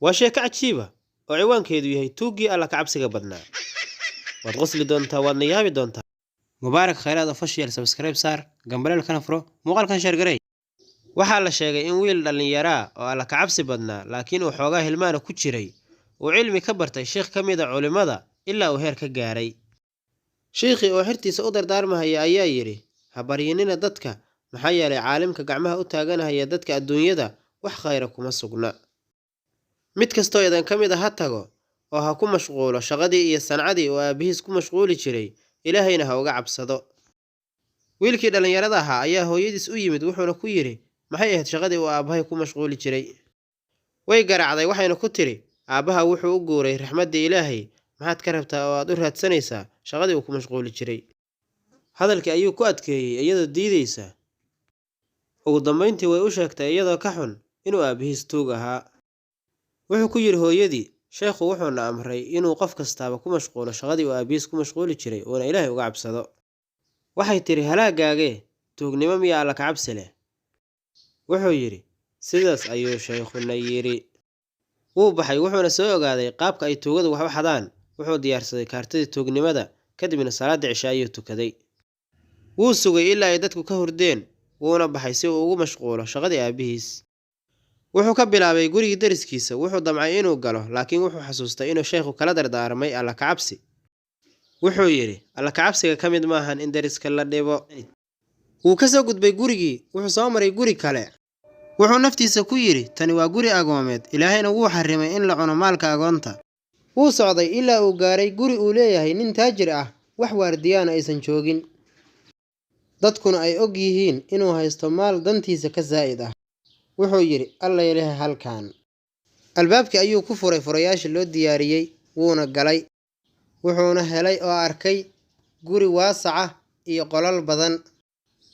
Waa sheeko cajiiba oo ciwaankeedu yahay Tuuggii Alla ka Cabsiga Badnaa. Waad qosli doontaa, waadna yaabi doontaa. Mubaarak Khayraad Official, subscribe saar, gambaleelkana furo, muuqaalkan share garey. Waxaa la sheegay in wiil dhallinyaraa oo Alla ka cabsi badnaa, laakiin uu xoogaa hilmaana ku jiray, uu cilmi ka bartay sheikh ka mid a culimmada ilaa uu heer ka gaaray. Shiikhii oo xertiisa u dardaarmahaya ayaa yidhi: "Ha baryinina dadka, maxaa yeelay caalimka gacmaha u taaganahaya dadka adduunyada wax khayra kuma sugna. Mid kastoo idan ka mid a ha tago oo ha ku mashquulo shaqadii iyo sancadii uu aabbihiis ku mashquuli jiray, Ilaahayna ha uga cabsado." Wiilkii dhallinyarada ahaa ayaa hooyadiis u yimid, wuxuuna ku yidhi: "Maxay ahayd shaqadii uu aabbahay ku mashquuli jiray?" Way garaacday, waxayna ku tidhi: "Aabbaha wuxuu u guuray raxmaddii Ilaahay, maxaad ka rabtaa oo aad u raadsanaysaa shaqadii uu ku mashquuli jiray?" Hadalkii ayuu ku adkeeyey iyadoo diidaysa. Ugu dambayntii way u sheegtay iyadoo ka xun inuu aabbihiis tuug ahaa. Wuxuu ku yidhi hooyadii: "Sheekhu wuxuuna amray inuu qof kastaaba ku mashquulo shaqadii uu aabbihiis ku mashquuli jiray, uuna Ilaahay uga cabsado." Waxay tidhi: "Halaagaagee, tuugnimo miyaa Alla ka cabsi leh?" Wuxuu yidhi: "Sidaas ayuu sheikhuna yidhi." Wuu baxay, wuxuuna soo ogaaday qaabka ay tuugadu wax u xadaan. Wuxuu diyaarsaday kaartadii tuugnimada, kadibna salaadii cishe ayuu tukaday. Wuu sugay ilaa ay dadku ka hurdeen, wuuna baxay si uu ugu mashquulo shaqadii aabbihiis. Wuxuu ka bilaabay gurigii deriskiisa. Wuxuu damcay inuu galo, laakiin wuxuu xasuustay inuu sheekhu kala dardaarmay Alla ka cabsi. Wuxuu yidhi: "Alla ka cabsiga ka mid maahan in deriska la dhibo." Wuu ka soo gudbay gurigii, wuxuu soo maray guri kale. Wuxuu naftiisa ku yidhi: "Tani waa guri agoomeed, Ilaahayna wuu xarimay in la cuno maalka agoonta." Wuu socday ilaa uu gaaray guri uu leeyahay nin taajir ah, wax waardiyaana aysan joogin, dadkuna ay og yihiin inuu haysto maal dantiisa ka saa'id ah. Wuxuu yidhi: "Alla ilaah, halkan." Albaabkii ayuu ku furay furayaashii loo diyaariyey, wuuna galay. Wuxuuna helay oo arkay guri waasac ah iyo qolal badan.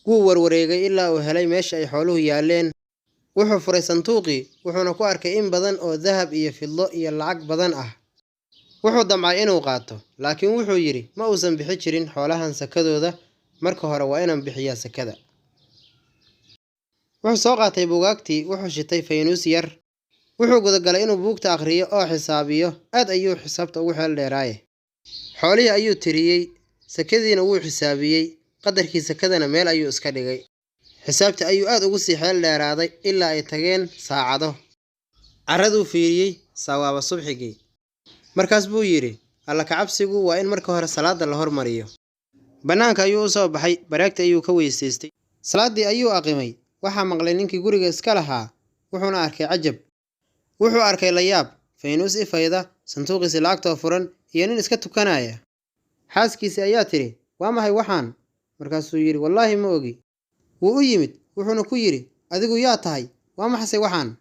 Wuu warwareegay ilaa uu helay meesha ay xooluhu yaalleen. Wuxuu furay sanduuqii, wuxuuna ku arkay in badan oo dahab iyo fiddo iyo lacag badan ah. Wuxuu damcay inuu qaato, laakiin wuxuu yidhi: "Ma uusan bixi jirin xoolahan sakadooda, marka hore waa inaan bixiyaa sakada." Wuxuu soo qaatay buugaagtii, wuxuu shitay faynuus yar. Wuxuu gudagalay inuu buugta akhriyo oo xisaabiyo, aad ayuu xisaabta ugu xeel dheeraaye. Xoolihii ayuu tiriyey, sakadiina wuu xisaabiyey, qadarkii sakadana meel ayuu iska dhigay. Xisaabtii ayuu aad ugu sii xeel dheeraaday ilaa ay tageen saacado. Carraduu fiiriyey, sawaaba subxigii. Markaas buu yidhi: "Alla ka cabsigu waa in marka hore salaada la hormariyo." Bannaanka ayuu u soo baxay, baraagta ayuu ka weysaystay. Salaaddii ayuu aqimay. Waxaa maqlay ninkii guriga iska lahaa, wuxuuna arkay cajab. Wuxuu arkay layaab, faynuus ifayda, sanduuqiisii lacagtoo furan, iyo nin iska tukanaya. Xaaskiisii ayaa tidhi: "Waa maxay waxaan?" Markaasuu yidhi: "Wallaahi ma ogi." Wuu u yimid, wuxuuna ku yidhi: "Adigu yaa tahay? Waa maxase waxaan?"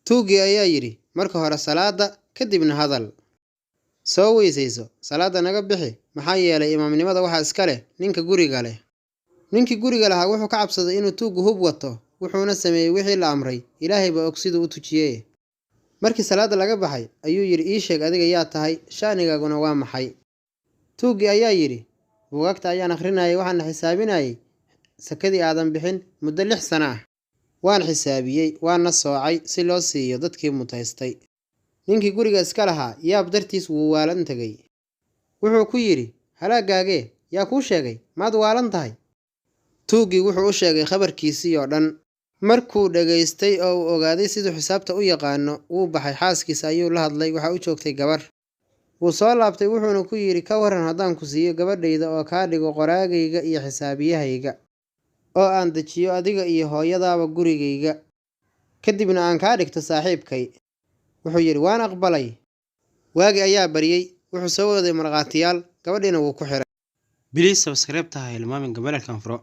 Tuuggii ayaa yidhi: "Marka hore salaada, kadibna hadal. Soo weysayso, salaada naga bixi, maxaa yeelay imaamnimada waxaa iska leh ninka guriga leh." Ninkii guriga lahaa wuxuu ka cabsaday inuu tuuggu hub wato, wuxuuna sameeyey wixii la amray, Ilaahay baa og siduu u tujiyey. Markii salaada laga baxay ayuu yidhi: "Ii sheeg adiga yaa tahay, sha'nigaaguna waa maxay?" Tuuggii ayaa yidhi: "Buugaagta ayaan akhrinayay, waxaana xisaabinayay sakadii aadan bixin muddo 6 sano ah. Waan xisaabiyey, waana soocay si loo siiyo dadkii mutaystay." Ninkii guriga iska lahaa yaab dartiis wuu waalan tegay. Wuxuu ku yidhi: "Halaagaagee, yaa kuu sheegay? Maad waalan tahay?" Tuuggii wuxuu u sheegay khabarkiisii oo dhan. Markuu dhegaystay oo uu ogaaday siduu xisaabta u yaqaano, wuu baxay, xaaskiisa ayuu la hadlay, waxaa u joogtay gabar. Wuu soo laabtay, wuxuuna ku yidhi: "Ka waran haddaan ku siiyo gabadhayda oo kaa dhigo qoraagayga iyo xisaabiyahayga, oo aan dejiyo adiga iyo hooyadaaba gurigayga, kadibna aan kaa dhigto saaxiibkay?" Wuxuu yidhi: "Waan aqbalay." Waagi ayaa baryey, wuxuu soo waday markhaatiyaal, gabadhiina wuu ku xiray. Please subscribe tahay, hilmaamin gambaleelkan furo.